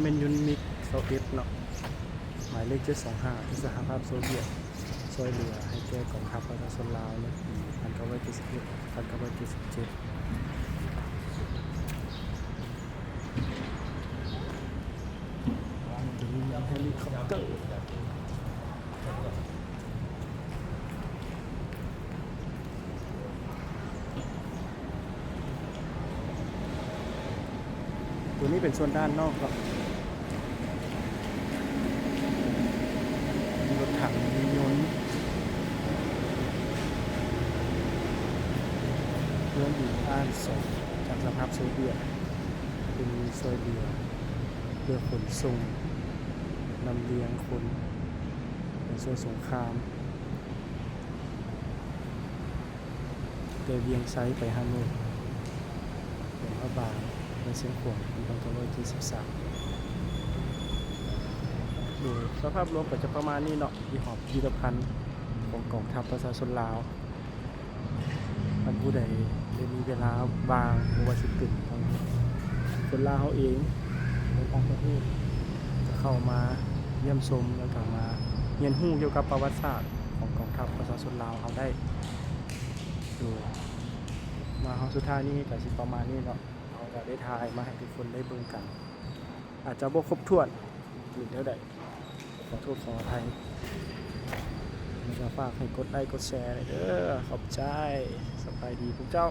ແມ່ນ ຢູນມິກ ຊາວເອັດເນາະ ໝາຍເລກເຈັດສອງຫ້າ ທີ່ສະຫະພາບໂຊວຽດຊ່ວຍເຫຼືອໃຫ້ແກ່ກອງທັບປະຊາຊົນລາວໃນປີພັນເກົ້າຮ້ອຍເຈັດສິບເອັດ ພັນເກົ້າຮ້ອຍເຈັດສິບເຈັດ. ເຮລິຄອບເຕີ ຕົວນີ້ເປັນສ່ວນດ້ານນອກເນາະ ມີລົດຖັງ ມີຍົນ ເຄື່ອງບິນອານສອງ ຈາກສະຫະພາບໂຊວຽດ ເປັນຊ່ວຍເຫຼືອ ເພື່ອຂົນສົ່ງ ລຳລຽງຄົນໃນຊ່ວງສົງຄາມ ແຕ່ວຽງໄຊໄປຮາໂນຍ ແຂວງພະບາງ ແຂວງຊຽງຂວາງ ປີໜຶ່ງພັນເກົ້າຮ້ອຍເຈັດສິບສາມ. ໂດຍສະພາບລວມກໍຈະປະມານນີ້ເນາະ ທີ່ຫໍພິພິທະພັນຂອງກອງທັບປະຊາຊົນລາວ. ທ່ານຜູ້ໃດໄດ້ມີເວລາວ່າງ ບໍ່ວ່າຊິເປັນທາງຄົນລາວເຮົາເອງ ຫຼືຕ່າງປະເທດ ກໍເຂົ້າມາຢ້ຽມຊົມ ແລ້ວກໍມາຮຽນຮູ້ກ່ຽວກັບປະຫວັດສາດຂອງກອງທັບປະຊາຊົນລາວເຮົາໄດ້. ໂດຍ ມາຮອດສຸດທ້າຍນີ້ກໍຊິປະມານນີ້ເນາະ ເຮົາກໍໄດ້ຖ່າຍມາໃຫ້ທຸກຄົນໄດ້ເບິ່ງກັນ ອາດຈະບໍ່ຄົບຖ້ວນ ຫຼືແນວໃດ ຂໍໂທດຂໍອະໄພ ແລ້ວກໍຝາກໃຫ້ກົດໄລ້ກົດແຊແດ່ເດີ. ຂອບໃຈ. ສະບາຍດີພວກເຈົ້າ.